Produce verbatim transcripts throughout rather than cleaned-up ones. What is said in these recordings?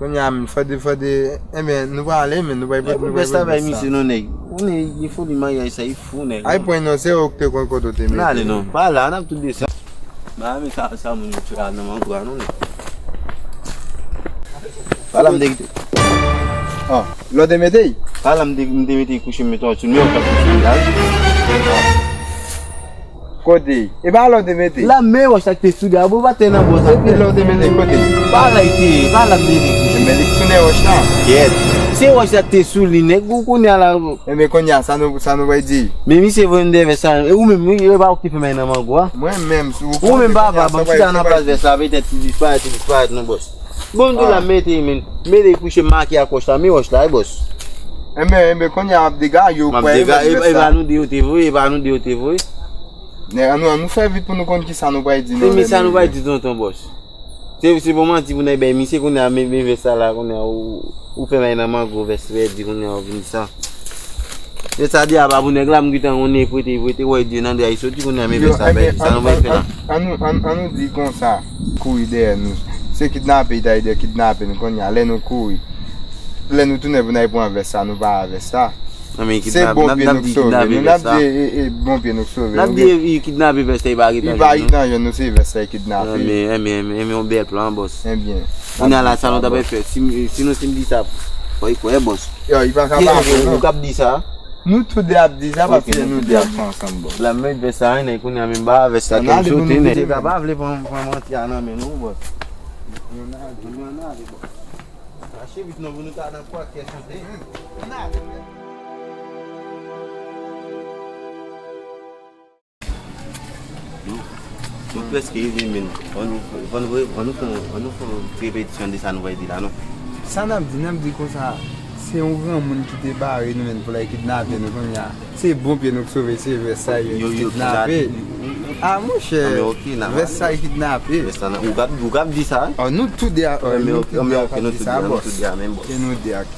Kounye a, men, fòde, fòde, enben, nou pral ale, men, nou pral, nou pral vès la bay misye non, nèg. Ou nèg, li foli maryaj sa, li fou, nèg. Ay, pwen non, se ou ki te konn kote w te mete. N ale non, pa la, n ap tout desann. Ba, men sa, sa moun yo fè a nan mango a, non, nèg. Pa la m te kite. Ah, lè w te mete l? Pa la m te, m te mete kouche, m mete yon sou, men yon kap kouche, la. Kote? E pa la w te mete? La, men wòch la ki te sou li a, bon, pa te nan bò sa. Epi lè w te mete, kote? Pa la l te, pa la m te mete kouche. Men li tounen wòch la. Kèt. Se wòch la ki te sou li, nèg, ou konnen la. Enben, kounye a, sa nou, sa nou pral di? Men misye voye m dèyè vès sa. E ou menm, wi, e pa ou ki te fè m al nan mango a. Mwen menm, si ou... Ou menm, papa, ban m chita nan plas vès la, petèt li disparèt, li disparèt, non, bòs. Bon, m di w la, mete, men, mete kouche, make ak wòch la, men wòch la, wi, bòs. Enben, enben, kounye a, w ap degaye, w kwè, e pa nou de yo te voye, e pa nou de yo te voye. Nèg, ann nou, ann nou fè vit pou nou konn kisa nou pral di, non, men sa nou pral di, tonton, bòs. Se, se bon manti pou nèg bay misye kounye a, men, men vès sa la kounye a, ou, ou fè bay nan mango vès pèdi kounye a, ou vin di sa. Se sa di a pa pou nèg la, m gentan konnen prete, prete, wè di nan dra, li soti kounye a, men vès sa bay, sa nou bay fè la. Ann nou, ann, ann nou di konsa, kouri dèyè nou. Se kidnape, li ta dèyè kidnape nou kounye a, lè nou kouri. Lè nou tounen pou n al pran vès sa, nou pa a vès sa. Se bon pye nou k sove. Nou n ap di, e, e, bon pye nou k sove. N ap di, e, kidnape vès la, li pa ret nan jwenn nou, se vès la ki kidnape. Enben, enben, enben, yon bèl plan, bòs. Enben. Kounye a la, sa nou ta pral fè. Si, si nou, si m di sa, fò li kwè, bòs. Yo, li pa ka pa kwè, non. Ou k ap di sa? Nou tou de ap di sa, paske nou de ap fè ansanm, bòs. La, men vès sa, wi, nèg, kounye a menm ba, vès la ke m sote, nèg. Ou ka pa vle pran, pran manti a nan men nou, bòs. Ann ale, ann ale, bòs. Mache vit non, pou nou ta nan kwak kè chante. Nou, nou prèske rive, men. Ann nou, ann nou, ann nou fè, ann nou fè yon repetisyon de sa nou pral di la, non. Sa n ap di, n ap di konsa, se yon granmoun ki te bare nou, men, pou l al kidnape nou kounye a. Se bon pye nou k sove, se vès sa yo ki kidnape. A, monchè, vès sa yo kidnape. Ou k ap, ou k ap di sa? Ò, nou tou de a, nou tou de a k ap di sa, bòs. E nou de a k...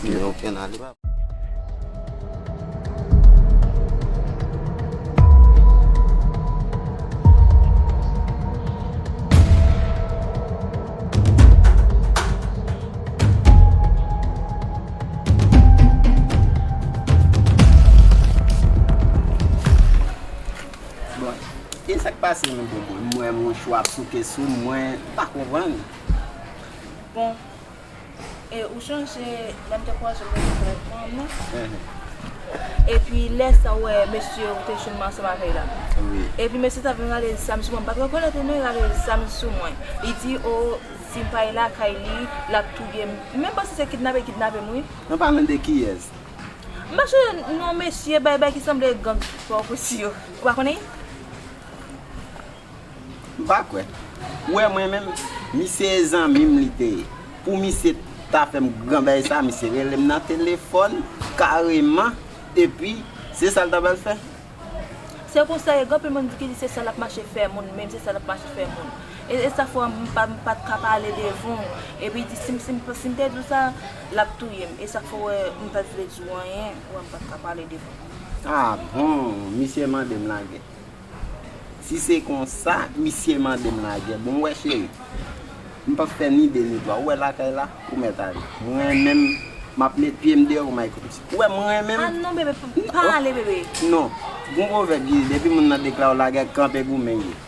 Bon, e sa k pase menm pou mwen? M wè mouchwa ap souke sou mwen, m pa konprann. Bon, e ou chonje lè m te kwaze w nan telefòn nan? Epi lè sa w wè mesye ou te jwenn mwen ansanm avè l la. Epi mesye sa vin rale zam sou mwen. M pa t rekonèt li non, li rale zam sou mwen. Li di, o, si m pa lakay li, l ap touye m. M menm panse se kidnape, kidnape m, wi. Nou pale de kiyès? M pa sonje non mesye bay bay ki sanble gang Pòtoprens yo. Ou pa konnen? M pa kwè. Ou wè mwen menm, misye e zanmi m li te ye. Pou misye ta fè m gran bagay sa, misye rele m nan telefòn, kareman, epi se sa l ta pral fè. Se konsa ye, gen anpil moun ki di se sa l ap mache fè moun, menm se sa l ap mache fè moun. E, e sa fè m pa, m pa t ka pale devan w. Epi di, si m, si m, si m te di w sa, l ap touye m. E sa k fè w wè m pa t vle di w anyen, ou wè m pa t ka pale devan w. Ah bon, misye mande m lagè. Si se konsa, misye mande m lagè. Bon, w wè, cheri, m p ap fè ni de ni twa. Ou wè lakay la, ou mèt ale. Mwen menm, m ap met pye m deyò pou m al kote misye. Ou wè, mwen menm. Ah non, bebe, pa ale, bebe. Non. Gon pwovèb ki di, depi moun nan deklare w lagè, kanpe goumen l ye.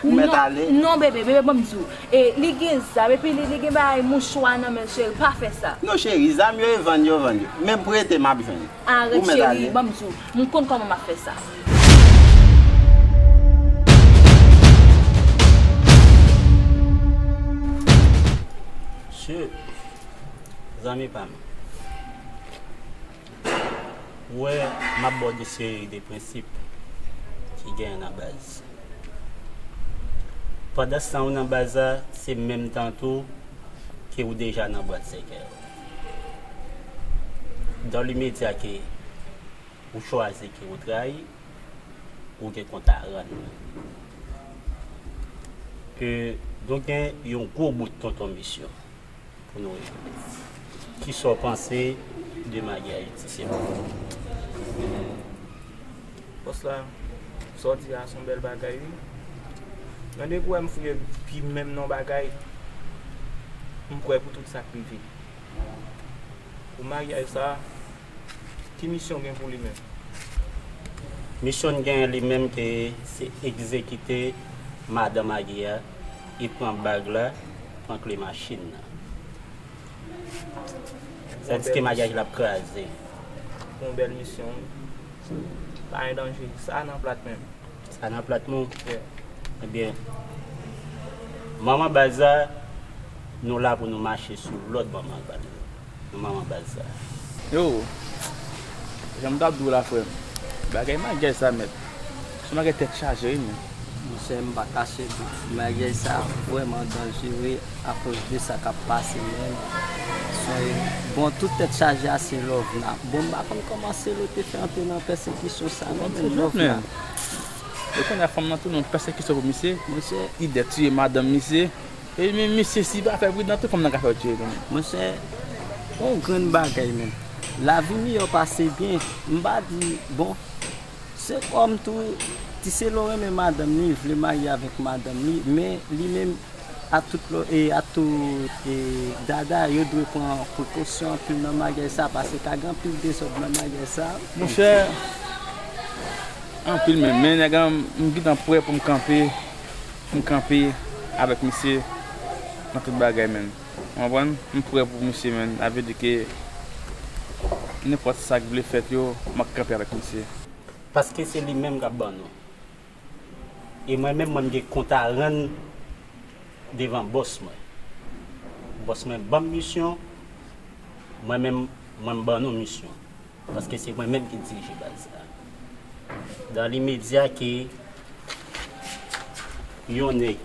Ou mèt ale. Non, bebe, bebe, ban m di w. E, li gen zam, epi li, li gen bagay mouchwa nan men l, cheri, pa fè sa. Non, cheri, zam yo, e vann yo vann yo. Men prete, m ap jwenn. Arèt, cheri, ban m di w. M konn kòman m ap fè sa. Mesye, zanmi pa m. Ou wè, m ap ba w de seri de prensip ki genyen nan baz. Pandanstan ou nan baz la, se menm tan tou ke ou deja nan bwat sèkèy. Dans l'immédiat ke ou chwazi ke ou trayi, ou gen kont a rann mwen. Ke nou gen yon gwo bout tonton misyon pou nou rezoud. Kisa w panse de maryaj ti sè m? Bòs la, sa w di a se yon bèl bagay, wi. Men depi w wè m fouye pye m menm nan bagay, m prè pou tout sa k rive. Pou maryaj sa a, ki misyon w gen pou li menm? Misyon n gen li menm ke se egzekite madanm Agi a, e pran bag la, pran kle machin nan. Sa di ke maryaj la ap kraze. Yon bèl misyon. Pa gen danje. Sa nan plat menm. Sa nan plat nou? Yeah. Ebyen, manman baz la, nou la pou nou mache sou lòd manman baz la. Nou manman baz la. Yo, jan m t ap di w la, frè m, bagay maryaj sa, mèt, se yon bagay tèt chaje, wi, men. Monchè, m pa kache di w, maryaj sa vrèman danjere akoz de sa k ap pase menm. Bon, tout tèt chaje a se love la. Bon, m pa konn kòman Selo te fè antre nan pèsekisyon sa, non, men love la. E kounye a fanm nan tou nan pèsekisyon pou misye. Monchè. Idè tiye madanm misye. E men misye, si li pa fè pridan, tout fanm nan ka fè l tiye tou. Monchè, yon grenn bagay, men. Lavi miyò pase byen. M pa di, bon, se kòm tou, Ti Selo renmen madanm li, vle marye avèk madanm li, men li menm, a tout lò, e a tout, e, dada, yo dwe pran prekosyon anpil nan maryaj sa, paske ka gen anpil dezòd nan maryaj sa. Monchè, anpil menm, men nèg an, m gentan prè pou m kanpe, pou m kanpe avèk misye nan tout bagay, menm. Ou konprann? M prè pou misye, menm. Sa vle di ke nenpòt sa k vle fèt yo, m ap kanpe avèk misye. Paske se li menm k ap ban nou. E mwen menm, mwen m gen kont a rann devan bòs mwen. Bòs mwen ban m misyon, mwen menm, mwen m ban nou misyon. Paske se mwen menm ki dirije baz la. Dans l'immédiat ke yon nèg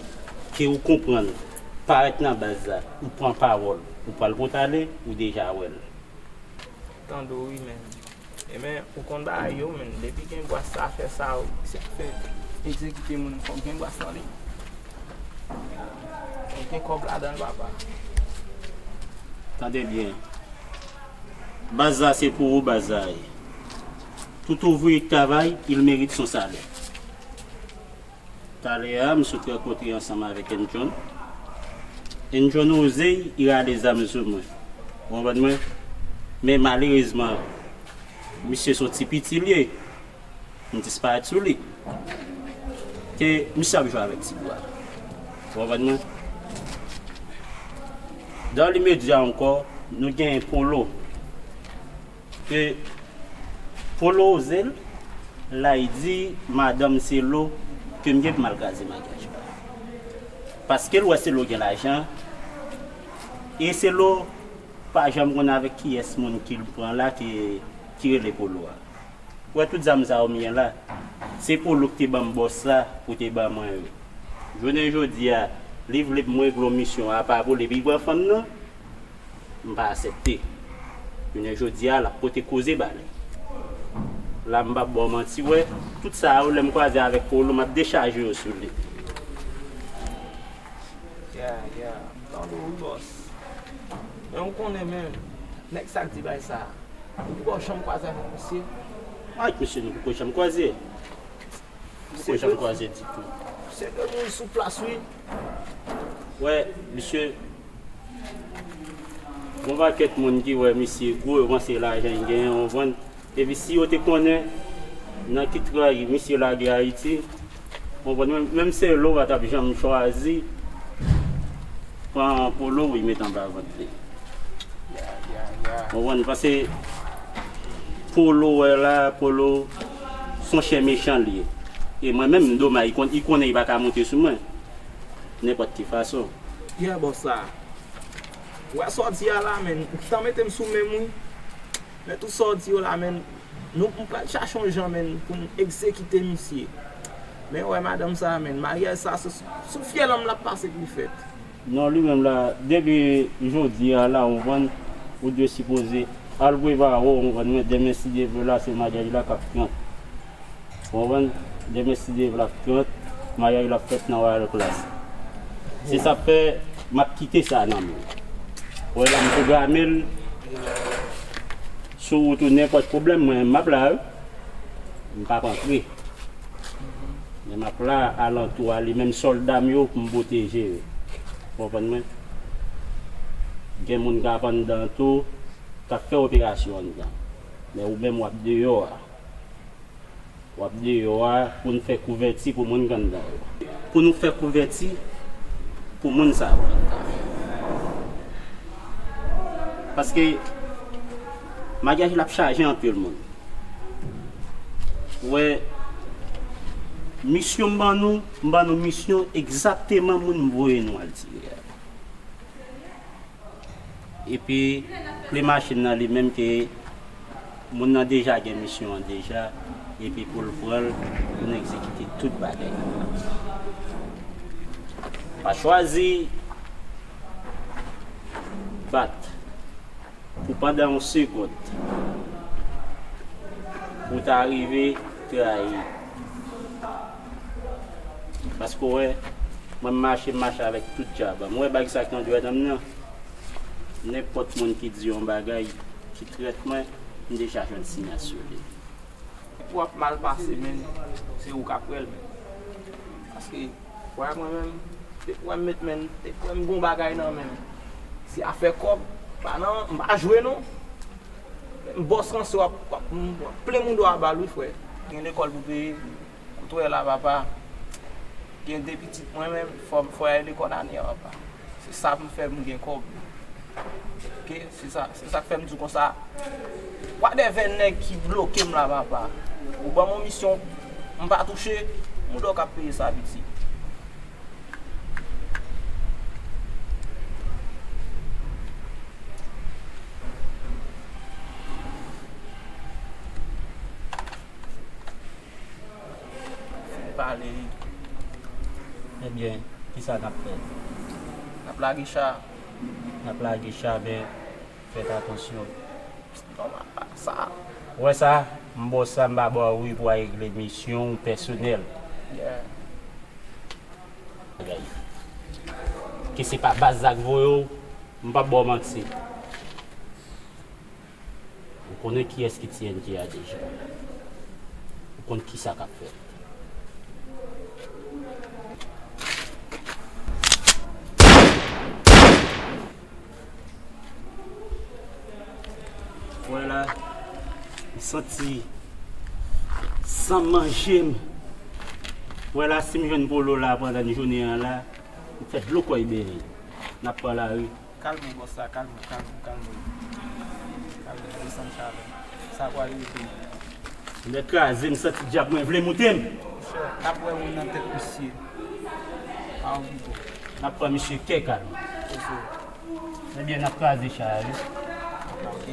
ke ou konprann parèt nan baz la, ou pran pawòl, ou pral pote ale, ou deja wè l. Tande w wi, men. E men, ou konn bagay yo, men. Depi gen bwat sa, afè sa yo, se fè egzekite moun, fòk gen bwat nan li. Fòk gen kòb ladan l, papa. Tande byen. Baz la se pou ou, baz la ye. Tout ouvrier qui travaille, il mérite son salaire. Talè a, m sot rankontre ansanm avèk N. John. N. John oze, li rale zam sou mwen. Ou konprann mwen? Men malerezman, misye se yon ti piti l ye. M disparèt sou li. Ke misye ap jwe avèk ti bwa. Ou konprann mwen? Dans l'immédiat ankò, nou gen Polo. Ke Polo oze l, la, li di madanm Selo ke m gen pou m al kraze maryaj pa. Paske l wè Selo gen lajan, e Selo pa janm konn avèk kiyès moun ki l pran la ki, ki rele Polo a. Ou wè tout zam sa yo m gen la, se Polo ki te ban m bòs la pou te ban mwen yo. Jounen jodi a, li vle pou mwen regle yon misyon apa pou li, epi li pran fanm nan. M pa aksepte. Jounen jodi a, l ap pote koze ba li. La, m p ap ba w manti, wè, tout sa yo, lè m kwaze avèk Polo, m ap dechaje yo sou li. Yeah, yeah. M tande w, wi, bòs. Men ou konnen, men, nèg sa k di bay sa a, ou poko janm kwaze avèk misye? Ak misye, nou poko janm kwaze. Poko janm kwaze ditou. Se de moun sou plas, wi. Wè, misye, gon pakèt moun ki wè misye gwo, yo panse lajan li genyen, ou konprann? Epi si yo te konnen nan ki tray misye lage Ayiti, Konprann mwen, menm Selo pa t ap janm chwazi pran Polo pou l met anba vant li. Konprann, paske Polo wè la, Polo se yon chen mechan li ye. E mwen menm, m domaj, li kon-, li konnen li pa ka monte sou mwen. Nenpòt ki fason. Yeah, bòs la. Ou wè sa w di a la, menn. Ou gentan mete m sou men m, wi. Men tout sa w di yo la, menn. Nou, m pral chache yon jan, menn, pou n egzekite misye. Men ou wè madanm sa, menn. Maryaj sa, se sou, sou fyèl an m l ap pase pou l fèt. Non, li menm la, depi jodi a la, ou konprann, ou dwe sipoze al prepare w, ou konprann, men demen, si Dye vle, la, se maryaj la k ap trant. Ou konprann? Demen, si Dye vle, ap trant, maryaj la ap fèt nan Royal Class. Se sa k fè m ap kite sa nan men w. Ou wè la, m pwograme l sou wout ou, nenpòt pwoblèm, mwen, m ap la, wi. M p ap antre. Men m ap la alantou a li, menm sòlda m yo, pou m pwoteje yo. Ou konprann mwen? Gen moun k ap anndan tou, k ap fè operasyon anndan. Men ou menm, w ap deyò a. W ap deyò a pou n fè kouvèti pou moun k anndan yo. Pou nou fè kouvèti pou moun sa yo k anndan. Paske maryaj la ap chaje anpil moun. Ou wè, misyon m ban nou, m ban nou misyon egzakteman moun m voye nou al tire a. Epi, plen machin nan li menm ke moun nan deja gen misyon an deja, epi pou l pran l, pou n egzekite tout bagay. Pa chwazi bat pou pandan yon segonn, pou w ta rive trayi. Paske w wè, mwen m mache, m mache avèk tout djab an m. W wè bag sa k nan dwèt an m nan? Nenpòt moun ki di yon bagay ki trèt mwen, m deja jwenn siyans sou li. Pou w ap mal pase, menn, se ou k ap wè l, menn. Paske, wè mwen menm, depi w wè m met men, depi w wè m gon bagay nan men m, se afè kòb, pa nan, m pa jwe non. Bòs ranse w ap, w ap, w ap plen mouda w a bal wi, frè. Gen lekòl pou peye, kote w wè la, papa. Gen de pitit mwen menm, fò, fò y al lekòl ane a, papa. Se sa pou m fè pou m gen kòb. Oke, se sa, se sa k fè m di w konsa. Wa dèvè nèg ki bloke m la, papa. Ou ban m yon misyon, m pa touche, mouda w k ap peye sa, piti. Fin pale. Ebyen, kisa n ap fè? N ap lage cha. N ap lage cha, men fèt atansyon. Nòmal, sa. Ou wè sa? M ba w sa, m pa ba w wi pou w al regle misyon w pèsonèl. Yeah. Ke se pa baz la k voye w, m p ap ba w manti. Ou konnen kiyès ki T N T a deja. Ou konn kisa k ap fèt. Wè la, m santi san manje m. Wè la, si m jwenn Polo la pandan jounen an la, m fè dlo kòy bere. N ap pran lari. Kalme w, bòs la, kalme w, kalme w, kalme w. Kalme w, desann chalè. Sa pral rive. Lè kraze m, santi dyab mwen vle moute m. Monchè, n ap wè moun nan tèt misye. Pa okipe w. N ap pran misye kè kalm. Ebyen, n ap kraze chay la, wi. Ok.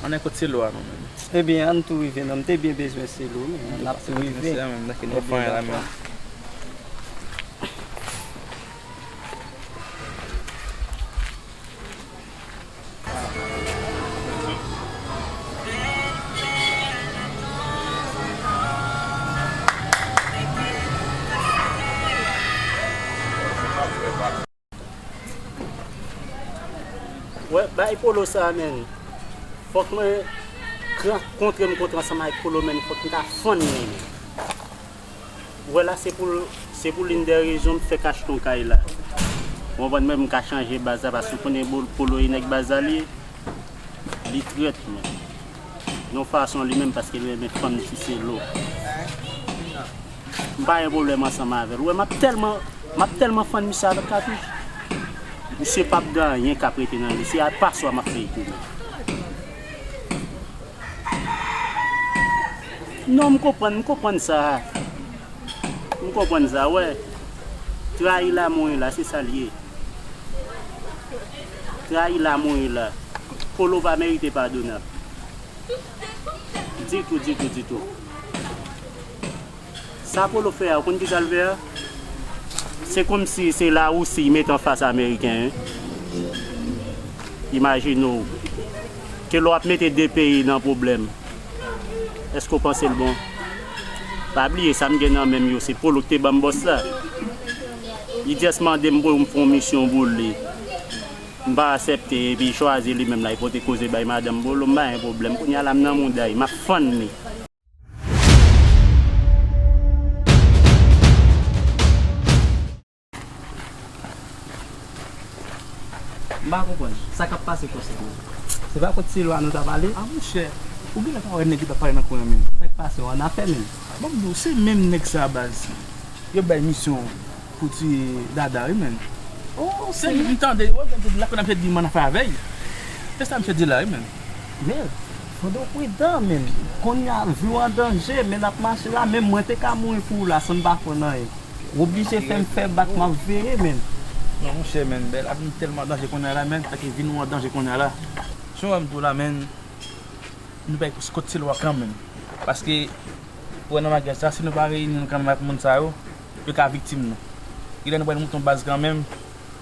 Ann, kot Selo a nou menm? Ebyen, ann tou rive non, m te byen bezwen Selo, men n ap tou rive. Ebyen, dakò. Wè, bay Polo sa, menn. Fòk mwen rankontre m kontre ansanm avèk Polo, menn. Fòk m ta fann li, menn. Ou wè la, se pou, se pou l'une des raisons m fèk achte yon kay la. Ou konprann, mwen, m ka chanje baz la, paske ou konnen Polo e nèg baz la li ye. Li trèt, menn. Yon fason li menm, paske li renmen fann ti selo. M pa gen pwoblèm ansanm avè l. Ou wè, m ap tèlman, m ap tèlman fann misye avèk katouch. Misye p ap gen anyen k ap rete nan li. Se a paswa m ap peye tounen. Non, m konprann, m konprann sa. M konprann sa, wè. Trayi la mouri la, se sa l ye. Trayi la mouri la. Polo pa merite padonab. Ditou, ditou, ditou. Sa Polo fè a, ou konn kisa l fè a? Se kòmsi se Larisi y mete anfas Ameriken, wi. Imajine w ke lè w ap mete de peyi nan pwoblèm, èske w panse l bon? Pa bliye, sa m gen nan men m yo, se Polo k te ban m bòs la. Li just mande m pou m fè yon misyon pou li. M pa aksepte, epi li chwazi li menm la, li pote koze bay madanm Polo, m pa gen pwoblèm. Kounye a la, m nan mouda y, m ap fann li. M pa konprann. Sa k ap pase konsa menm? Se pa kot Selo a nou t ap ale? A monchè, ou genlè pa wè nèg yo t ap pale nan kwen an menm. Sa k pase? Ou annafè menm? Ban m di w, se menm nèg sa a baz. Yo bay misyon pou tiye Dada wi menn. Oh, se li m tande, w ap tande la konn ap di m annafè avè y. Se sa misye di la wi menn. Men, fòk w pridan menn. Kounye a vi w an danje, men n ap mache la, menm mwen te ka mouri pou ou la san m pa konn anyen. W oblije fè m fè bak m ap veye menn. Non monchè menn, bèl lavi m tèlman an danje kounye a la menn, sa ke vi nou an danje kounye a la. Jan w wè m di w la menn, nou bay kot Selo a kanmenm. Paske, ou wè nan maryaj sa, si nou pa reyini nou kanmenm ak moun sa yo, yo ka viktim nou. Genlè nou pral moute yon baz kanmenm,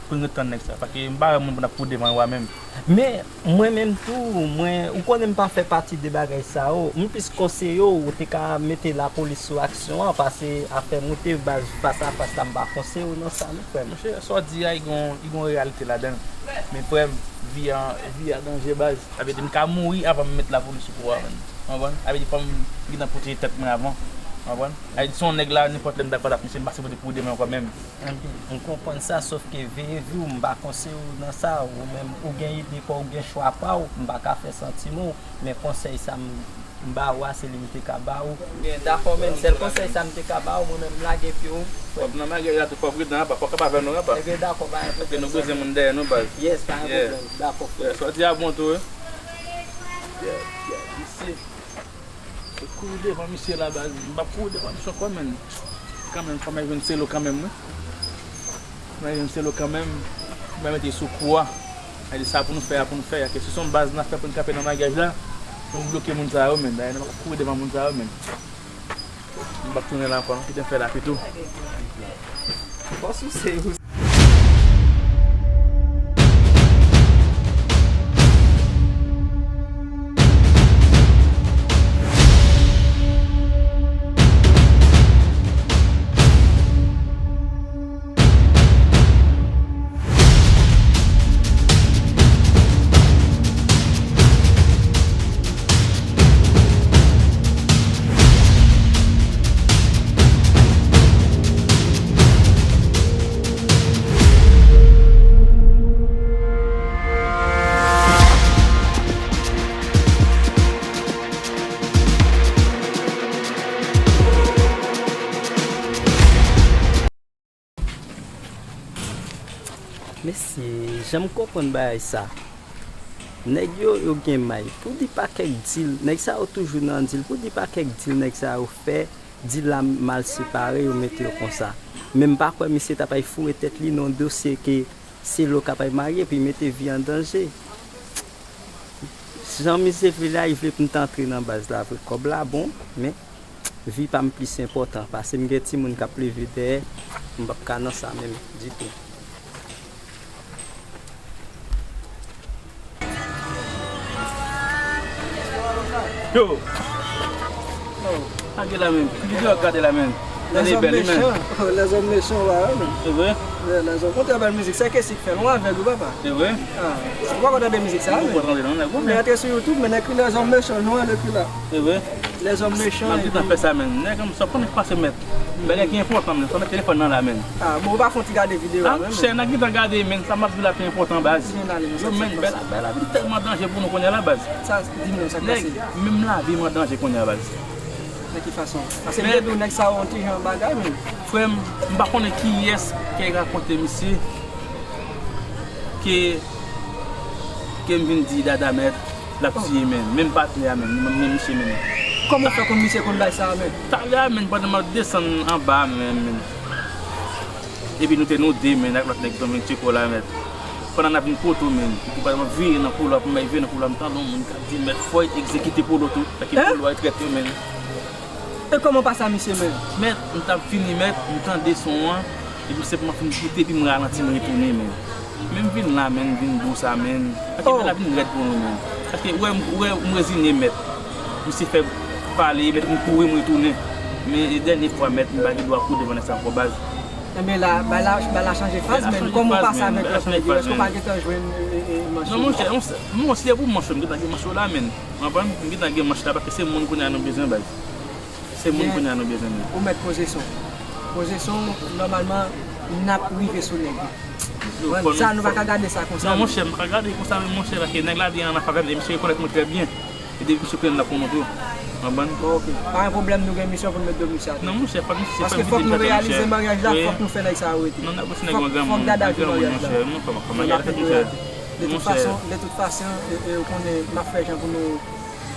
pou n ret tann nèg sa. Paske m pa wè moun pou n ap kouri devan yo a menm. Men, mwen menm tou, mwen, ou konnen m pa fè pati de bagay sa yo. M plis konseye w, ou te ka mete lapolis sou aksyon an, pase afè moute baz fas a fas la, m pa konseye w nan sa non, frè m. Monchè, sa w di a, li gon, li gon reyalite ladan l. Men frè m, vi a, vi a danje baz. Sa vle di m ka mouri avan m met lapolis sou kou a menn. Ou konprann? Sa vle di fò m gentan pwoteje tèt mwen avan. Ou konprann? Sa vle di si yon nèg la, nenpòt lè m dakò ak misye, m pa sipoze kouri devan ankò menm. M konprann sa, sòf ke veye vi w, m pa konseye w nan sa. Ou menm, ou gen ide pa w, ou gen chwa pa w, m pa ka fè santiman w. Men konsèy sa m, m ba ou a, se li m te ka ba ou. Ebyen, dakò, menn. Sèl konsèy sa m te ka ba ou, mwen menm, m lage pye w. W ap nan maryaj la tou, fò w pridan, apa, fò w kapab avè nou, apa. Ebyen, dakò, pa gen pwoblèm. Paske nou bezwen moun dèyè nou, baz. Yes, pa gen pwoblèm. Dakò, frè. Yes, w ap di a bon tou, wi. Yeah, yeah, isi. Se kouri devan misye la, baz. M p ap kouri devan misye ankò, menn. Kanmenm, fò m al jwenn Selo kanmenm, wi. Mwen jwenn Selo kanmenm, mwen mete sou kou a. Sa vle di sa pou nou fè a, pou nou fè a. Ke si se yon baz n ap fè pou n kanpe nan maryaj la, pou n bloke moun sa yo, menn. Dayè, nou p ap kouri devan moun sa yo, menn. M p ap tounen la ankò, non. Kite m fè la pito. Fò souse ou. Mesye, jan m konprann bagay sa. Nèg yo, yo gen may. Pou di pa kèk dil, nèg sa yo toujou nan dil. Pou di pa kèk dil nèg sa yo fè, dil la mal separe, yo mete yo konsa. Men m pa kwè misye t ap ay foure tèt li nan dosye ke Selo k ap ay marye, pou l mete vi an danje. Jan misye vle la, li vle pou m ta antre nan baz la vre. Kòb la bon, men vi pa m plis enpòtan. Pase m gen timoun k ap leve dèyè, m p ap ka nan sa menm ditou. Yo! Gade la menm. Ki videyo w ap gade la menm? Gade bèl li menm. Lèzòm mechan, lèzòm mechan, w pa wè menm. Se vre? Lèzòm, yon trè bèl mizik, se Kessie k fè l, ou avèg wi papa. Se vre? Ah, ou poko tande mizik sa, men. Ou poko tande non, nèg, men antre sou YouTube, men écrit Les Hommes Méchants, nou wè écrit la. Se vre? Les Hommes Méchants. M ap gentan fè sa, men. Nèg, sa konnen k pase, mèt. Bagay ki enpòtan, men. Sa mèt telefòn nan la, men. Ah, bon, ou pa fè yon ti gade videyo a, men. Chè, nèg gentan gade, men. Sa m ap di la pi enpòtan, baz. Yo, men, bèl, bèl lavi tèlman danje pou nou kounye a la, baz. Sa, di m non, sa k pase? Nèg, menm lavi m an danje kounye a, baz. Nan ki fason? Paske m te di w nèg sa yo yon ti jan bagay, men. Frè m, m pa konnen kiyès ki rakonte misye ke, ke m vin di Dada mèt, l ap tiye, men. Menm patnè a, men, menm misye, men. Kòman w fè konn misye konn bay sa a, men? Talè a, men, pandan m ap desann anba a, men, men. Epi nou te nou de, men, ak lòt nèg ki t ap vin tcheke w la, mèt. Pandan n ap vin kote w, men, epi pandan m ap vire nan koulwa, pou m al vire nan koulwa, m tande yon moun k ap di, mèt, fò yo egzekite Polo tou, paske Polo a trèt yo, men. E kòman w pase a misye, men? Mèt, m t ap fini, mèt, m tande son an, epi m senpman fin koute, epi m ralanti, m retounen, men. Men m vin la, men, m vin dous a, men. Paske bagay la vin rèd pou nou, men. Paske, ou wè, ou wè, m reziye, mèt. Misye fè pale, mèt, m kouri, m retounen. Men, e dènye fwa, mèt, m pa gen dwa kouri devan nèg sa ankò, baz. Enben la, bagay la, bagay la chanje faz, men. Kòman w pase avèk lòt nèg yo? Èske w pa gentan jwenn, e, e, e, manch yo? Non, monchè, monchè, monchè, se pou manch yo, m gentan gen manch yo la, men. Ou konprann? M gentan gen manch la, paske se moun kounye a nou bezwen, baz. Se moun kounye a nou bezwen, men. Ou mèt poze son. Poze son, nòmalman, n ap rive sou nèg yo. Sa, nou pa ka gade sa konsa, non, monchè, m pa ka gade konsa, men, monchè, paske nèg la vin an afè avè m, e misye rekonèt mwen trè byen. E depi misye konnen l ap konnen tou. Konprann? Bon, ok. Pa gen pwoblèm, nou gen misyon pou n met do misye atè. Non, monchè, fòk misye fè vide m atè, monchè. Paske fòk nou reyalize maryaj la, fòk nou fè nèg sa yo rete. Non, n ap wè si nèg yo an granmoun, an granmoun, monchè. Non, fòk m ap fè maryaj la, fèt, monchè. Fòk gade a fè maryaj la. De tout fason, de tout fason, e, e, ou konnen, m ap fè jan pou nou,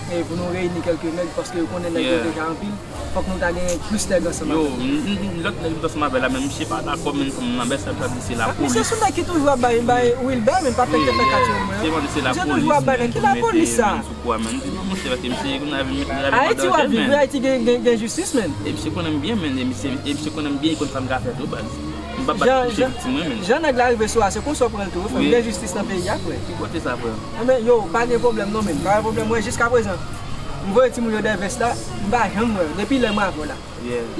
e, pou nou reyini kèlke nèg, paske ou konnen nèg yo deja anpil. Fòk nou ta gen plis nèg ansanm avè nou. Yo, m, m, m, lòt nèg m t ansanm avè la, men misye pa dakò, men fanm nan, bèl sa l t ap di se lapolis. Misye se nèg ki toujou ap bay, bay Wilbè, men pa fèk te fè katye mwen. Misye mande se lapolis, men, pou mete men sou kou a, men. M di non, monchè, paske misye, kounye a, vin met lavi madanjè, men. Ayiti w ap viv, wi, Ayiti gen, gen, gen jistis, men. E misye konnen m byen, men, e misye, e misye konnen m byen, li konn sa m ka fè tou, baz. M p ap bat pou se viktim mwen, men. Jan nèg la rive sou a, se konsa w pran l tou, wi, frè m. Gen jistis nan peyi a, frè. Ki kote sa, frè m? Enben, yo, pa gen pwoblèm non, men. Pa gen pwoblèm, mwen, jiskaprezan, m voye timoun yo dèyè vès la, m pa janm wè yo. Depi lè mwen avè w la.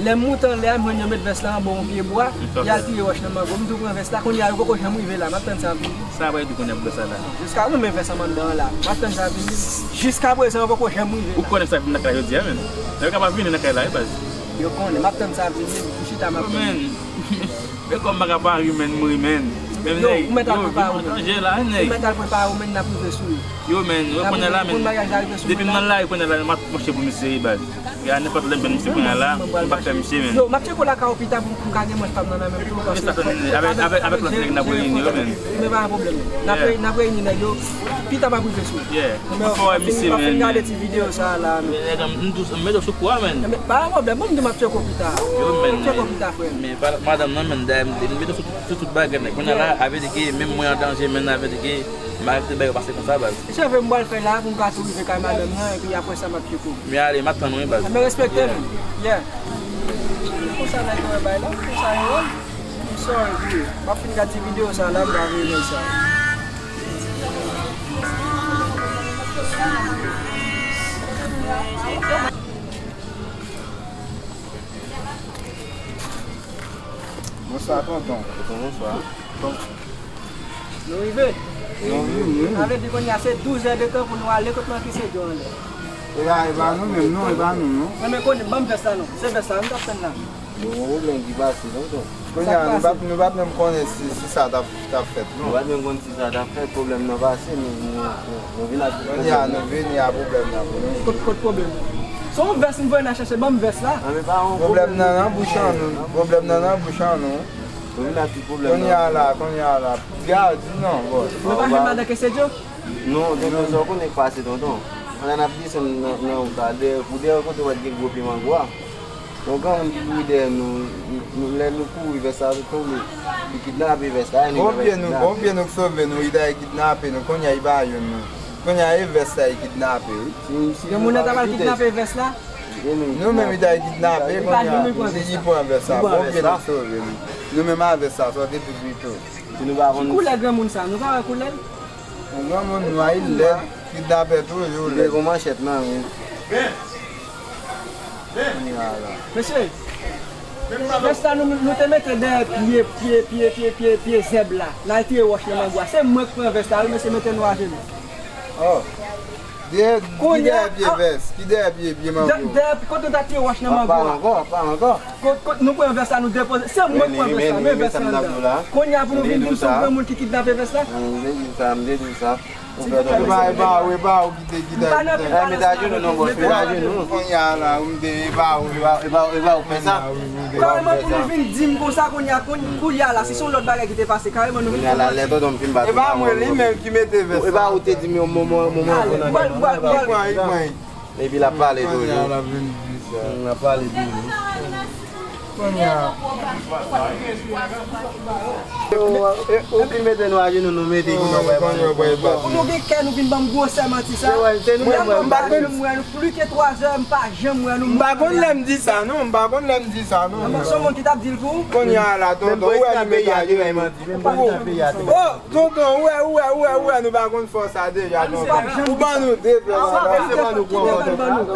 Lè m moute anlè a, m jwenn yo met vès la anba yon pye bwa, y al tire wòch nan mango. M tou pran vès la, kounye a, yo poko janm rive la. M ap tann sa ap vini. Sa pral di kounye a pou vès la la? Jiska, non, men vès la m anndan an la. M ap tann sa ap vini. Jiskaprezan, yo poko janm rive la. Ou konnen sa vin nan kay jodi a, men. Nèg yo ka pa vini nan kay la, wi, baz. Yo konnen, m ap tann sa ap vini, m chita, m ap tann. Men, men kòm m pa ka pa ri, men, m ri, men. Men, yo, nèg, ou mèt al prepare w, men. Ou mèt al prepare w, men, n ap rive sou yo. Yo, men, wè kounye a la, men. Depi m nan lari kounye a la, m ap panche pou misye, wi, baz. Ya, nenpòt lè m jwenn misye kounye a la, m pa fè misye, men. Yo, m ap tcheke w lakay ou pita pou m ka gen manch pa m nan nan men m tou, paske avèk, avèk, avèk lòt nèg n ap reyini yo, men. Men pa gen pwoblèm. N ap reyini nèg yo. Pita m ap rive sou ou. Yeah. M ap fè w wè misye, men. M ap fin gade ti videyo sa a la, men. Men nèg, m dous, m mete w sou kou a, men. Men pa gen pwoblèm, bon, m di w m ap tcheke w pita. Yo, men. M ap tcheke w pita, frè m. Men pa madanm nan, men, dayè, m mete w sou tout, sou tout bagay, nèg. Kounye a la, avèk ke menm mwen an danje, men avèk ke m arete bay yo pase konsa, baz. Cheve m pral fè la pou m ka tou rive kay madanm nan, epi apre sa m ap tcheke w. Men ale, m ap tann ou, wi, baz. Enben respekte m. Yeah. Konsa nèg yo wè bagay la, konsa yo wè. M sorry pou yo. M ap fin gade ti videyo sa la, m ka voye nèg sa. Bonswa, tonton. Tonton, bonswa. Nou rive. Nou vini. Sa vle di kounye a se douz è de tan pou nou ale kot Marc Cédro anlè. E pa, e pa nou menm non, e pa nou non. Nan men konnen, ban m vès la non. Se vès la, m t ap tann la. Bon, pwoblèm ki pase, tonton. Kounye a, nou p ap, nou p ap menm konnen si, si sa t ap, t ap fèt, non. Nou p ap menm konn si sa t ap fèt, pwoblèm nan pase, nou, nou, nou, nou vin ak pwoblèm. Kounye a, nou vini a pwoblèm nan pou nou. Kot, kot pwoblèm nan? Se yon vès m voye n al chache, ban m vès la. Nan men pa yon pwoblèm. Pwoblèm nan nan bouch an nou. Pwoblèm nan nan bouch an nou. Kounye a la, kounye a la. Gad, di non, bòs. Mwen pa jwenn madan Kesedyo? Non, tonton, sa w konnen k pase, tonton. Pandan n ap desann nan, nan wout la, dèyè, pou dèyè kote w wè t gen gwo pye mango a. Yon granmoun ki kouri dèyè nou, nou, lè nou kouri vès la tonbe, li kidnape vès la, e nèg la kidnape. Bon pye nou, bon pye nou k sove nou, li ta kidnape nou, kounye a li pa jwenn nou. Kounye a e vès la li kidnape, wi. Granmoun nan ta pral kidnape vès la? Nou menm li ta kidnape, kounye a li pran vès la. Bon pye nou k sove nou. Nou menm a vès la, sòti pi pito. Si nou pa konn. Ki koulè granmoun sa? Nou pa wè koulè l? Yon granmoun nwa, li lèd, kidnapè toujou lèd. Li te gon manchèt nan men. Kounye a la. Mesye, Vès la nou, nou te mete dèyè pye, pye, pye, pye, pye, pye zèb la. N al tire wòch nan mango a. Se mwen k pran vès la, wi, mesye mete nou ajenou. Oh. Dèyè, ki dèyè pye vès? Ki dèyè pye, pye mango? Dèyè, kote w ta tire wòch nan mango a? Pa ankò, pa ankò. Kot, kot nou pran vès la, nou depoze. Se mwen k pran vès la, men vès la anndan. Kounye a pou nou vin di m se yon granmoun ki kidnape vès la? M te di sa, m te di sa. Ou fè tande. E pa, e pa ou, e pa ou ki te, ki te, ki te. Mete ajenou non, bòs, mete ajenou. Kounye a la, ou m te, e pa ou. E pa, e pa ou, e pa ou fè sa. Kareman pou nou vin di m konsa kounye a, kounye a la, si se yon lòt bagay ki te pase, kareman nou vin di m. Kounye a la, lè tonton m fin bat ou. E pa mwen, li menm ki mete vès la. E pa ou te di m yon moman, moman. Epi l ap pale toujou. Kounye a l ap vin di sa. L ap pale toujou. Kounye a. Ou fin mete nou ajenou, nou mete pou nou wè. Nou gen kè, nou vin ban m gwosè manti sa. Se wè, se nou menm wè. M pa janm wè nou, plis ke twa zè, m pa janm wè nou. M pa konn lè m di sa non, m pa konn lè m di sa non. Se yon moun ki t ap di l pou ou. Kounye a la, tonton, ou wè li mete ajenou. Oh, tonton, ou wè, ou wè, ou wè, ou wè, nou pa konn fè sa deja, tonton. Ou ban nou de vès.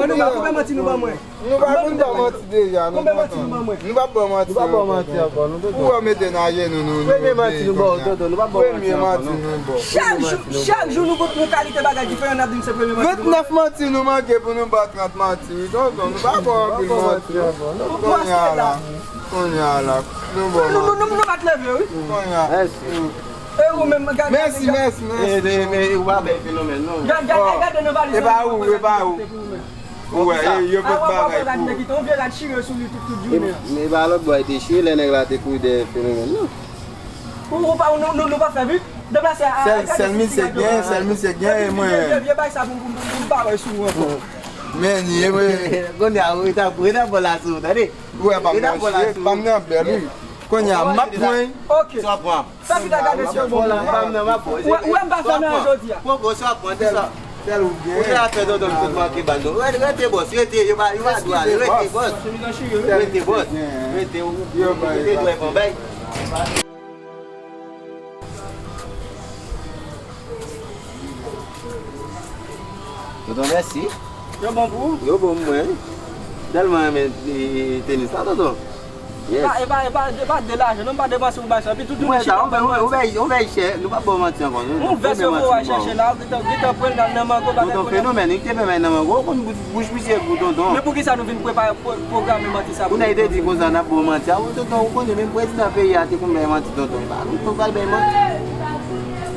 Annou ba, konbyen manti nou ban mwen? Nou pa konn ba manti deja, nou tonton. Nou p ap ba manti ankò, non, tonton. Ou wè mete n ajenou, nou, nou. Premye manti nou ba w, tonton, nou p ap ba w manti ankò, non. Chak jou, chak jou nou konn yon kalite bagay diferan, n ap di m se premye manti nou ba. Vennèf manti nou manke pou nou ba trant manti, wi, tonton. Nou pa ba w anpil manti, non. Kounye a la. Kounye a la, nou bon. Nou, nou, nou, nou pa t leve, wi. Kounye a. Mèsi. E ou menm, gade, mèsi, gade, mèsi, mèsi. E, e, e, ou pa bay fenomèn, non. Gade, gade, gade nan valiz. E pa ou, e pa ou. Ou wè, e, yo pot bagay pou ou. Yon vye rad chire sou li tout, tout jounen. E, e pa lòt bò, li te chire lè nèg la te kouri dèyè fenomèn, non. Ou, ou pa, nou, nou, nou pa fè vit. Deplase a, a, sèl, sèl misye gen, sèl misye gen, e mwen. Vye, vye, vye bay sa pou, pou, pou, pou m pa wè sou ou ankò. Men, e mwen. Kounye a, ou ta, ou ta bon la sou, tande. Ou wè, pa m nan chire, pa m nan bèl, wi. Kounye a, m ap pran. Ok. Sa w ap pran? Sa ki ta gade sou bon. Ou wè, ou wè m pa fè nan jodi a. Poko, sa w ap pran, sa. Sèl ou gen. Ou te ap fè tonton m tout manke ba nou. Rete, rete, bòs, rete, yo pa, yo pa dwe ale, rete, bòs. Rete, bòs. Rete, ou, ou te dwe pran bay. Tonton, mèsi. Yo bon pou ou? Yo bon pou mwen. Tèlman renmen, e, e, tenis la, tonton. Yes. E pa, e pa, e pa, e pa de lajan, non, m pa depanse pou bay sa. Epi tout jounen chita. Ou bay, ou bay, ou bay chè, nou p ap ba w manti ankò, non. Yon vès yo voye al chèche la, ou gentan, gentan pran l nan mango, bagay. Tonton, fenomèn, li te fè bay nan mango, ou konn bouch, bouch misye gou, tonton. Men poukisa nou vin prepare, pro-, pwograme manti sa pou nou? Kounye a, li te di konsa, n ap ba w manti. A, tonton, ou konnen, menm prezidan peyi a te konn bay manti, tonton. E pa nou, nou pral bay manti.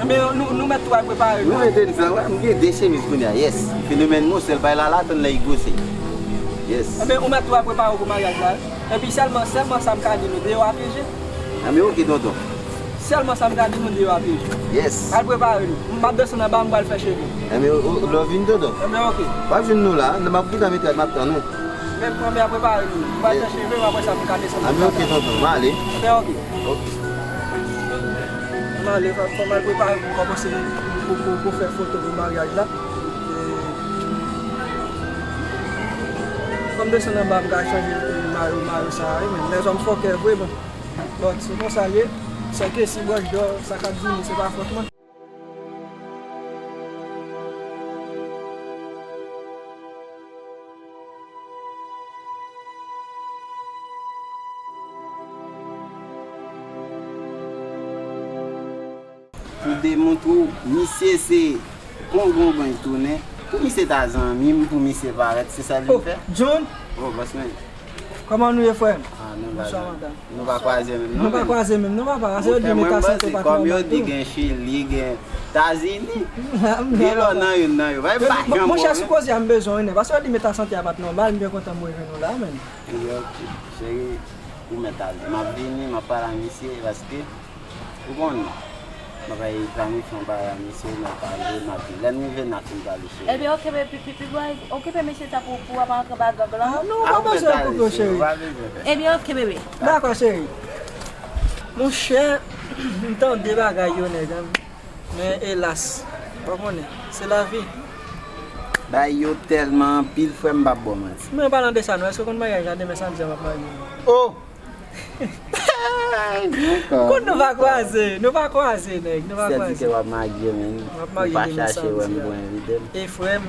Enben, nou, nou mèt tou al prepare nou. Nou mete n sa, wè, m gen de chemiz kounye a, yes. Fenomèn, mwen sèl bay la, la, tann lè li gwose. Yes. Enben, ou mèt tou al prepare w pou maryaj la. Epi sèlman, sèlman sa m ka di nou, deyò a pyeje. Enben, ok, tonton. Sèlman sa m ka di nou, deyò a pyeje. Yes. Al prepare nou. M ap desann anba, m pral fè cheve. Enben, o, o, lè w vin, tonton. Enben, ok. W ap jwenn nou la, m ap gentan mete, m ap tann ou. Men, men, al prepare nou. M pral fè cheve m, apre sa, m ka desann anba. Enben, ok, tonton, m ale. Enben, ok. Ok. M ale, fò, fò m al prepare pou m kòmanse pou, pou, pou fè foto pou maryaj la. E, fò m desann anba, m ka chanje, e, mayo, mayo sa a, wi, men lèzòm fòkè vre, bon. Bon, se konsa l ye. Sèke si bwòch dò, sa k ap vini, se pa fòt mwen. Pou demontre w, misye se pongongon l tounen. Pou misye ta zanmi m, pou misye parèt, se sa l vin fè. Oh, John? Oh, bòs mwen. Kòman nou ye, frè m? Ah, nou la. Bonswa, madanm. Nou pa kwaze menm, non, nou pa kwaze menm, non, papa. Ase yo di meta sante pa twò mal tou. Kòm yo di gen Chili, gen Etazini. Gen lò nan youn nan yo. Monchè, sou koze a, m bezwen w, paske yo di meta sante a pa t nòmal, m byen kontan m rive nou la, menn. Cheri, ou mèt ale. M ap vini, m ap pale a misye, paske, ou konnen, m ap al planifye yon bagay a misye, m ap pale, m ap vini. Lè n rive, n a fin pale, cheri. Ebyen, oke, bebe, pi, pi, pi, bòy, okipe mesye sa pou, pou w ap antre ba gang lan. Ah, non, ou pa bezwen okipe yo, cheri. Ebyen, oke, bebe. Dakò, cheri. Monchè, m tande bagay yo, nèg, an. Men elas, w konnen, se lavi. Bay yo tèlman anpil, frè m, m p ap ba w manti. Men, an palan de sa, non, èske w konn maryaj la demen samdi a m ap marye? Oh! Kote nou va kwaze? Nou va kwaze, nèg, nou va kwaze. Sèl di ke w ap marye, men. M ap marye demen samdi a. Ou pa chache wè m pou envite m. E frè m,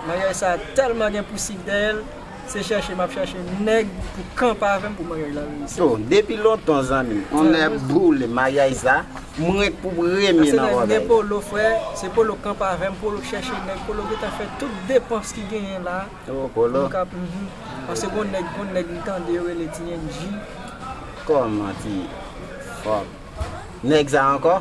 maryaj sa tèlman gen pousib dèyè l. Se chèche m ap chèche nèg pou kanpe avè m pou maryaj la reyisi. Oh, depi lontan, zanmi m, on nèg boule maryaj sa, mwen k pou premye nan bagay la. Polo, frè, se Polo k kanpe avè m, Polo k chèche nèg, Polo gentan fè tout depans ki genyen la. Oh, Polo. Paske gon nèg, gon nèg m tande yo rele T N G. Kòman ti fòk? Nèg sa ankò?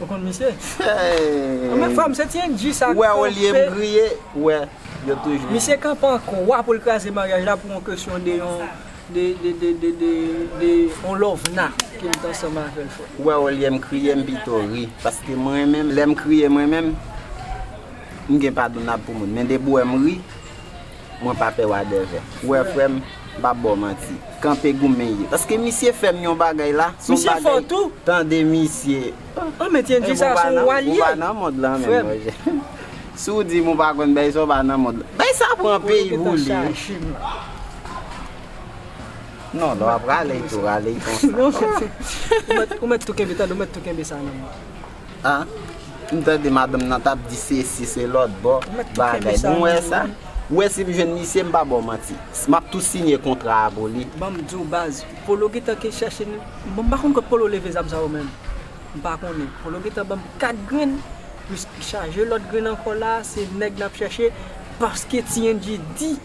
Ou konn misye? Hey. Mwen, frè m, se T N G sa kanpe. Ou wè, olye m kriye, ou wè, yo toujou. Misye kanpe an kwa pou l kraze maryaj la pou yon kesyon de yon, de, de, de, de, de, de yon lòvna ke m t ansanm avè l, frè. Ou wè, olye m kriye, m pito ri. Paske mwen menm, lè m kriye mwen menm, m gen padonab pou moun. Men depi w wè m ri, mwen pa pè wadèvè. Ou wè, frè m, m p ap ba w manti. Kanpe goumen ye. Paske misye fè m yon bagay la, se yon bagay. Misye fò tou. Tande misye. An, men T N G sa, se yon wa l ye. Ou pa nan mond lan menm, monchè. Si w di m ou pa konn bagay sa, ou pa nan mond lan. Bagay sa pran peyi boule. Non, lè w ap rale tou, rale konsa. Non, ou mèt, ou mèt tou kenbe, tande, ou mèt tou kenbe sa nan men. Ah, m tande madanm nan t ap di sesi, se lòt bò, bagay. Bon, wè sa? Ou wè si m jwenn misye, m pa ba w manti. M ap tou siyen kontra a pou li. Ban m di w, baz, Polo gentan ke chèche nou. Bon, m pa konn kot Polo leve zam sa yo menm. M pa konnen. Polo gentan ban m kat grenn, plis chaje lòt grenn ankò la, se nèg n ap chèche, paske T N G di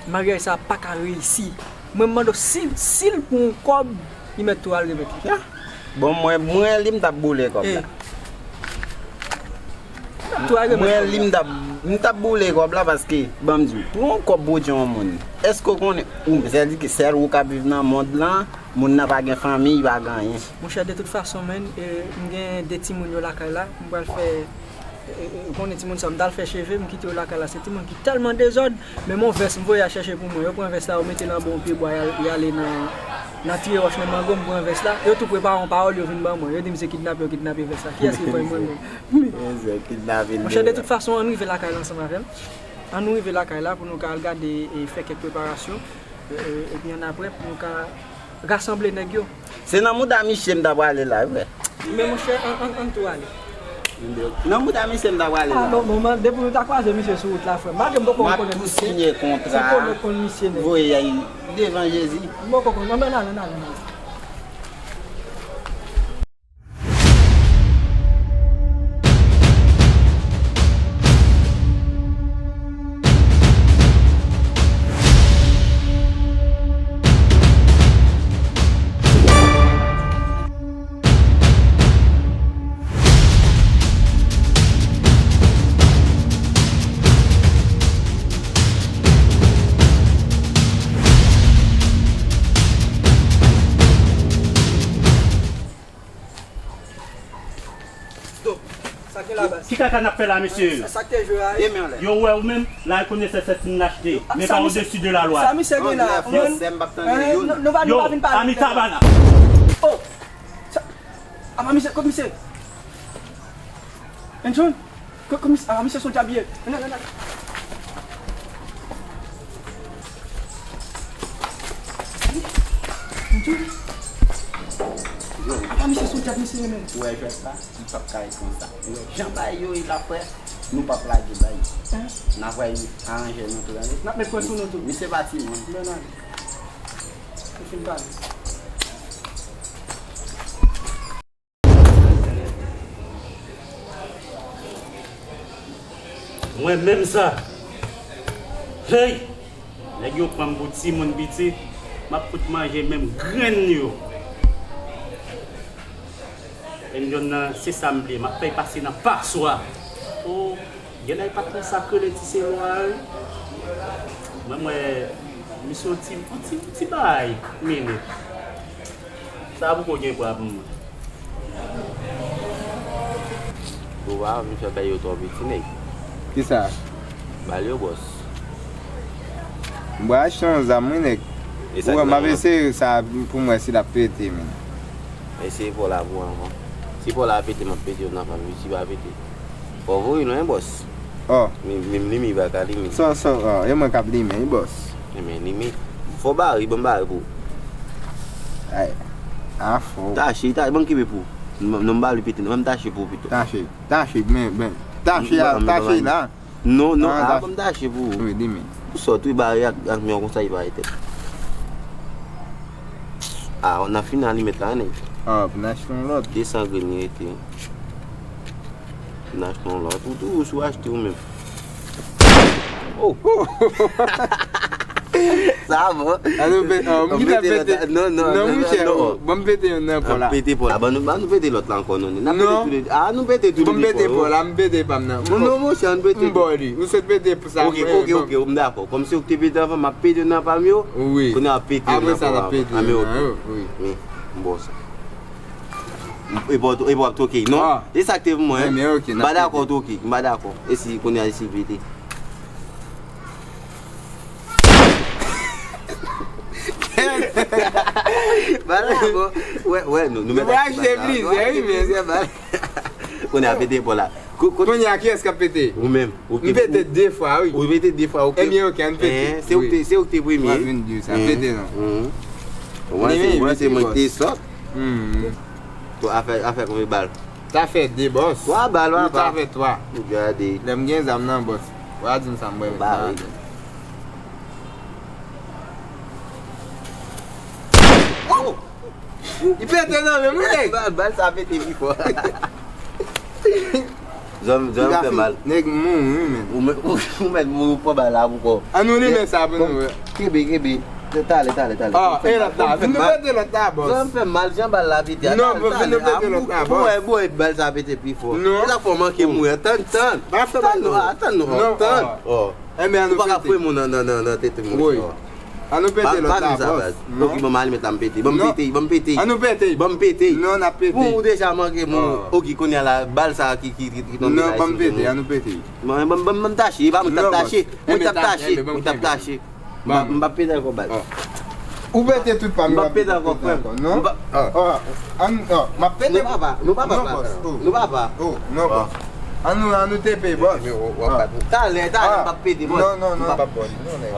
maryaj sa pa ka reyisi. Mwen mande w si, si l pou yon kòb, li mèt tou al remèt li. Ya. Bon, mwen, mwen, li m t ap boule kòb la. Mwen, li m t ap, m t ap boule kòb la paske, ban m di w, pou yon kòb pou w di yon moun, èske w konnen, ou, sètadi ke sèl ou k ap viv nan mond lan, moun nan pa gen fanmi, li pa gen anyen. Monchè, de tout fason, menn, e, m gen de timoun yo lakay la, m pral fè, e, e, ou konnen timoun sa, m t al fè cheve, m kite yo lakay la, se timoun ki tèlman dezòd, menm yon vès m voye al chèche pou mwen. Yo pran vès la, yo mete l anba yon pye bwa, y al-, y ale nan, nan tire wòch nan mango, m pran vès la. Yo tou prepare yon pawòl, yo vin ban mwen. Yo di m se kidnape yo kidnape vès la. Kiyès ki pran mwen menm? Monchè, de tout fason, ann rive lakay la ansanm avè m. Ann nou rive lakay la pou nou ka al gade e fè kèk preparasyon. E, e, epi annapre, pou nou ka rasanble nèg yo. Se nan mouda misye m ta prale la, wi, frè. Men monchè, ann, ann, ann tou ale. Nan mouda misye m ta prale la. Ah, non, bon, man, depi nou ta kwaze misye sou wout la, frè. Malgre m poko rekonèt misye. M ap tou siyen kontra a. Se Polo k konn misye nèt. Voye devan Jezi. M poko konn, ann ale, ann ale, ann ale. Stop. Sa k gen la, baz? Ki kaka n ap fè la, mesye? Sa, sa k te jwe a, wi. Yo wè ou menm, la reconnaissance est une lâcheté, mais pas au-dessus de la loi. Sa misye gen la, ou menm? Yo, Amitabha la. Oh! Sa, apa misye, kot misye? Enjoy? Ko-, kòm, ah, misye se yon dyab ye. Nan, nan, nan. Yo. Ah, misye se yon dyab, misye, men. Ou wè jwèt la? Li p ap ka ret konsa. Ou wè jan bagay yo ye la, frè? Nou p ap lage bagay. Hein? N ap wè aranje nou tou, tande? N ap met pwen sou nou tou. Misye pa timoun. Men ale. Ou fin pale. Mwen menm sa. Hey! Nèg yo pran m pou timoun piti, m ap fout manje menm grenn yo. Enjoy nan, se sa m vle, m ap fè pase nan paswa. Oh, genlè e pa t konsa k rele ti selo a, wi. Mwen, mwen, misye yon ti, yon ti, ti bagay, minit. Sa poko gen pwa pou mwen. Ou pa wè misye bay yo twò piti, nèg. Kisa? Ba l yo, bòs. M pral achte yon zam, wi, nèg. Ou wè, m ap eseye sa pou m wè si l ap pete, men. Eseye pa w la pou avan. Si pa w la pete, m ap pete yon afè, men si pa pete. Fò voye non, wi, bòs. Oh. Men, men m limen, pa ka limen. Sò, sò, oh, e mwen k ap limen, wi, bòs. Ebyen, limen. Fò bare, ban m bare pou ou. Ay. A fò. Tache, ta-, ban m kenbe pou ou. Non, non, m ba li pete, non, ban m tache pou ou pito. Tache, tache, men, men. Tache a, tache la. Non, non, ah, ban m tache pou ou. Wi, di men. Ou sòt, wi, bare ak, ak men konsa, li pa rete. Ah, n ap fini alimèt la, nèg. Ah, pou n achte yon lòt. De san grenn li rete. N achte yon lòt. Ou tou, ou sou achte ou menm. Oh! Sa bon. An nou pe-, an, m gentan pete. Non, non, non, non, monchè, non. Ban m pete yon nan pò la. Pete pò la. Ban nou, ban nou pete lòt la ankò, non. N ap pete tou le de. Ah, nou pete tou le de pò. Ban m pete pò la, m pete pa m nan. Non, non, monchè, an pete. M ba w li. Ou sot pete pou sa. Ok, ok, ok, m dakò. Kòm se ou ki te pete anvan, m ap pete nan pa m yo. Wi. Kounye a pete nan pa m. Apre sa, n ap pete nan yo. Wi. Wi, m ba w sa. E pa w, e pa w ap toke, non? Ah. E sa k te pou mwen, hein? Men, men, ok, m pa dakò toke, m pa dakò. E si kounye a, e si pete? Bal la, bon. Wè, wè, nou, nou mèt achte plizyè, wi, men. Plizyè bal. Kounye a, pete pò la. Ko-, ko-, kounye a, kiyès k ap pete? Ou menm. M pete de fwa, wi. Ou pete de fwa, ok. Ebyen, ok, ann pete. Eh, se ou ki te, se ou ki te premye. Mwen vin di sa, pete non. Ou wè, se mwen ki te sòt. To afè, afè konbyen bal? Sa fè de, bòs. Twa bal, papa. Sa fè twa. Ou gade. Lè m gen zam nan, bòs. Wa di m sa m wè. Ba wi. Oh! Li pete nan men m, wi, nèg. Bal, bal sa pete pi fò. Zòn, zòn fè mal. Nèg mouri, wi, men. Ou mèt, ou, ou mèt mouri, ou pran bal la pou kò. Ann nou limen sa pou nou wè. Kenbe, kenbe. Talè, talè, talè. Ah, e lòt la. Vin nou pete lòt la, bòs. Zòn fè mal, jan bal la pete. Non, bòs, vin nou pete lòt la, bòs. Ou wè, bòs, bal sa pete pi fò. Non. E sa fò manke mouri. Tann, tann. Tann non, tann non, tann. Oh. Enben, ann nou pete. Ou pa ka fouye moun nan, nan, nan, nan tete moun sa. Ann nou pete lòt la, bòs. Ok, ban m alimèt la, m pete. Ban m pete, ban m pete. Ann nou pete. Ban m pete. Non, n ap pete. Bon, ou deja manke moun. Ok, kounye a la, bal sa ki, ki, ki, ki tonbe la. Non, ban m pete, ann nou pete. Ban, ban, ban, ban m tache, e pa mwen k t ap tache. Mwen k t ap tache, mwen k t ap tache. M p ap, m p ap pete ankò bal. Ou pete tout pa m, m p ap pete ankò, frè m. Non? M p ap, oh, ann, oh, m ap pete. Nou papa, nou papa, non, bòs. Nou papa. Oh, non, bòs. Ann nou, ann nou tepe, bòs. Talè, talè, m p ap pete, bòs. Non, non, non, m p ap pete, non, nèg.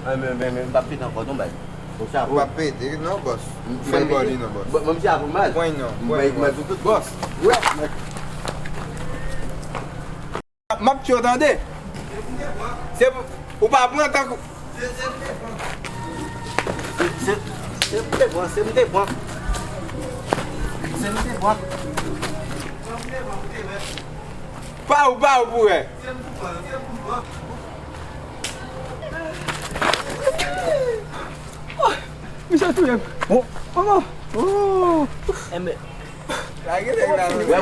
Ah, men, men, men, m p ap pete ankò, non, bal. Ou p ap pete, non, bòs. Fè m ba w li, non, bòs. Bon, bon, m ti a pou mal. Pwen non, pwen non, bòs. Bòs. M ap tchwe w, tande. Se pou, ou pa pran tankou. Se, se, se m te pran, se m te pran. Se m te pran. Pa ou, pa ou pou wè. Oh, misye touye m. Oh, manman. Oh. Enben, wè,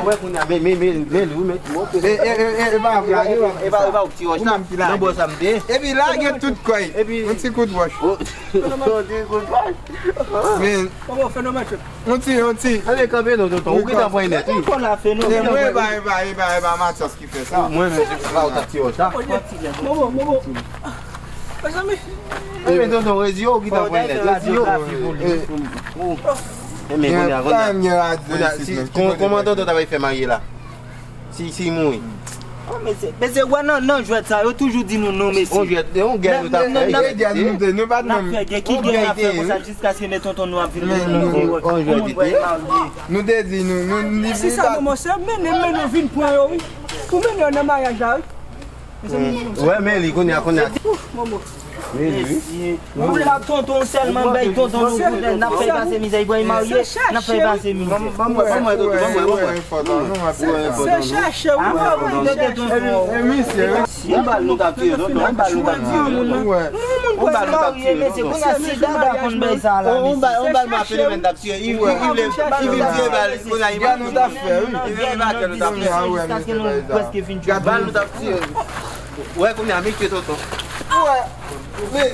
wè, kounye a, men, men, men, men, li, men, e, e, e, e pa lage, e pa, e pa ou ki ti wòch la. Nan bò sa m te. Epi lage tout kò l. Epi yon ti kout wòch. Oh, yon ti kout wòch. Men. Kòman w fè nan match? Yon ti, yon ti. Ale kanpe non, tonton. Ou gentan pran nèt, wi. Mwen, e pa, e pa, e pa, e pa Matyas ki fè sa. Mwen menm, se pa ou t ap ti wòch la. Momo, Momo. Mezanmi. Enben, tonton, rezi yo, ou gentan pran nèt, rezi yo. Enben, kounye a, kounye a, kounye a, si, kòman tonton ta pral fè marye la? Si, si mouri. Oh, mesye, mesye, wè nan, nan jwèt sa, yo toujou di nou non, mesye. On jwèt, on gè nou t ap fè. Ki gè nou te, nou pa t menm. N ap fè gè, ki gè n ap fè konsa jiskaske men tonton nou ap vin pou nou. On jwèt te. Nou te di nou, nou, nou. Si sa nou, monchè, mennen, mennen vin pran yo, wi. Pou mennen yo nan maryaj la, wi. Wè, men li, kounye a, kounye a. Ouf, Momo. Men li, wi. Mesye, ou la tonton sèlman bay tonton nou koudè, n ap fè pase mizè, li pral marye, n ap fè pase mizè. Ban mwen, ban mwen, tonton, ban mwen, ban mwen. Se chache, wi. Yon bal nou t ap tiye, tonton, yon bal nou t ap tiye, tonton. Yon bal nou t ap tiye, tonton. Kounye a, si dada konn bay sa la, mesye. Yon bal, yon bal m ap fè, men t ap tiye. Li, li, li vle, li vin tiye bal, kounye a, li vin tiye. Li vin tiye bal, kounye a, li vin tiye. Wè, kounye a, mesye tonton. Wè.